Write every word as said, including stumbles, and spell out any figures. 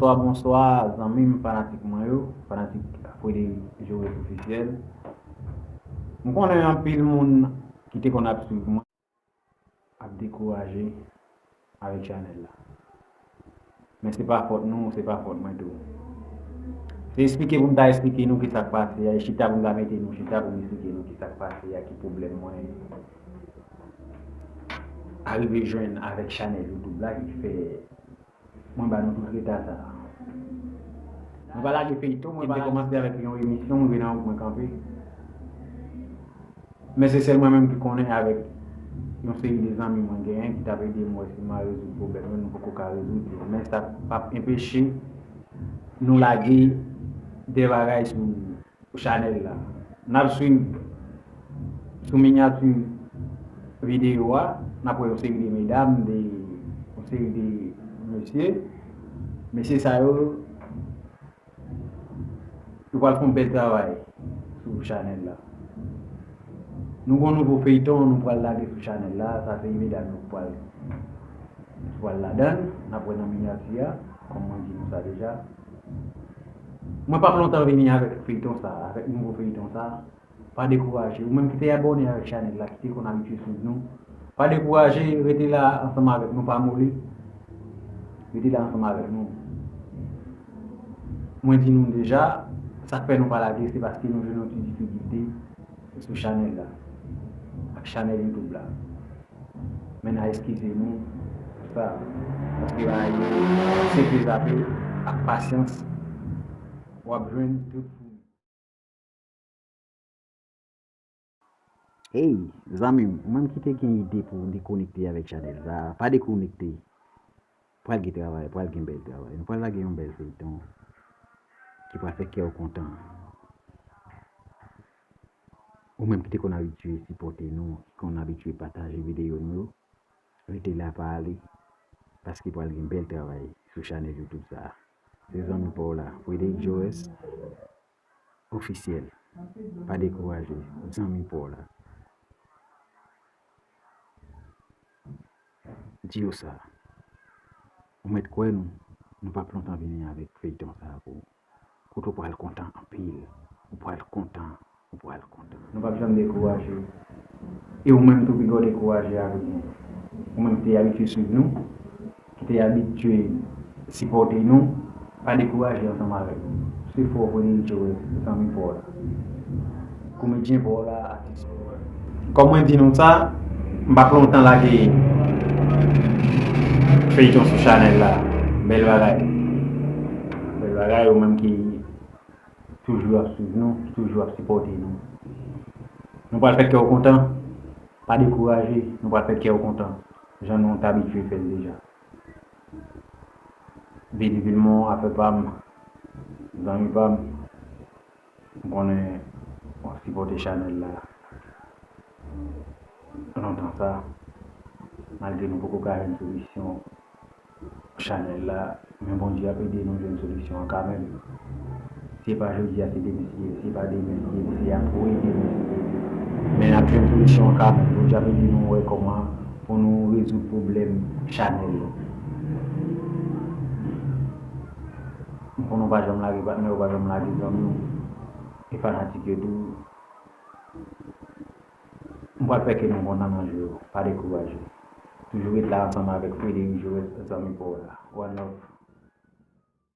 Bonswa, bonswa, zanmi m, fanatik mwen yo, fanatik Frederic Joes Officiel. M konnen anpil moun ki te konn ap swiv mwen ap dekouraje avèk chanèl la. Men se pa fòt nou, se pa fòt mwen tou. Se eksplike pou m ta eksplike nou ki sa k pase a, e chita pou m ta mete nou chita pou m eksplike nou ki sa k pase a, ki pwoblèm mwen arive jwenn avèk chanèl YouTube la ki fè mwen ba nou tout reta sa a. Mwen pa lage feyton, mwen pa lage. M te kòmanse avèk yon emisyon, m rive nan yon pwen kanpe. Men se sèl mwen menm ki konnen avèk yon seri de zanmi mwen genyen ki t ap ede m wè si m a rezoud pwoblèm yo, nou poko ka rezoud yo. Men sa p ap enpeche nou lage de bagay sou chanèl la. N ap swiv sou minyati videyo a, n ap wè yon seri de medam, de, yon seri de mesye. Mesye sa yo, yo pral fè yon bèl travay sou chanèl la. Nou gon nouvo feyton nou pral lage sou chanèl la, sa se medam yo pral, pral ladan l, n ap wè nan minyati a, kòm mwen di nou sa deja. Mwen p ap lontan vini avèk feyton sa, avèk nouvo feyton sa. Pa dekouraje. Ou menm ki te abòne avèk chanèl la, ki te konn abitye swiv nou, pa dekouraje, rete la ansanm avèk nou, pa moli. Rete la ansanm avèk nou. Mwen di nou deja, sa k fè nou pa lage, se paske nou jwenn yon ti difikilte sou chanèl la, ak chanèl YouTube la. Men n a eskize nou pou sa, paske bagay yo se fè zape, ak pasyans, w ap jwenn tout. Hey, zanmi m, ou menm ki te gen ide pou w dekonekte avèk chanèl sa, pa dekonekte. Pral gen travay, pral gen bèl travay. Nou pral lage yon bèl feyton ki pral fè kè w kontan. Ou menm ki te konn abitye sipòte nou, ki konn abitye pataje videyo nou yo, rete la, pa ale, paske pral gen bèl travay sou chanèl YouTube sa a. Se zanmi pa w la, Frederic Joes Officiel. Pa dekouraje, zanmi pa w la. Di yo sa. Ou mèt kwè nou, nou p ap lontan vini avèk feyton sa a pou ou. Kote w pral kontan anpil. Ou pral kontan. Ou pral kontan. Nou p ap janm dekouraje. E ou menm tou piga w dekouraje avèk nou. Ou menm ki te abitye swiv nou, ki te abitye sipòte nou, pa dekouraje ansanm avèk nou. Se fò w konnen Joe, zanmi pa w la. Komedyen pa w la, atis pa w la. Kòm mwen di nou sa, m p ap lontan lage feyton sou chanèl la. Bèl bagay. Bèl bagay, ou menm ki toujou ap swiv nou, ki toujou ap sipòte nou. Nou pral fè kè w kontan. Pa dekouraje, nou pral fè kè w kontan. Jan nou t abitye fè l deja. Vini vilmon, afè pa m, zanmi pa m. M konnen w ap sipòte chanèl la lontan sa, malgre nou poko ka jwenn solisyon chanèl la, men Bondye ap ede nou jwenn solisyon an kanmenm. Si se pa jodi a, se demen si Dye vle. Si se pa demen si Dye vle, se apre demen si Dye vle. Men n ap jwenn solisyon an kanmenm. Bondye ap ede nou wè kòman pou nou rezoud pwoblèm chanèl yo. M konnen w pa janm lage patnè, w pa janm lage zanmi w. E fanatik yo tou. M pral fè ke nou kontan nan je yo. Pa dekouraje. Toujou ret la ansanm avèk Frederic Joes, zanmi pa w la. One love.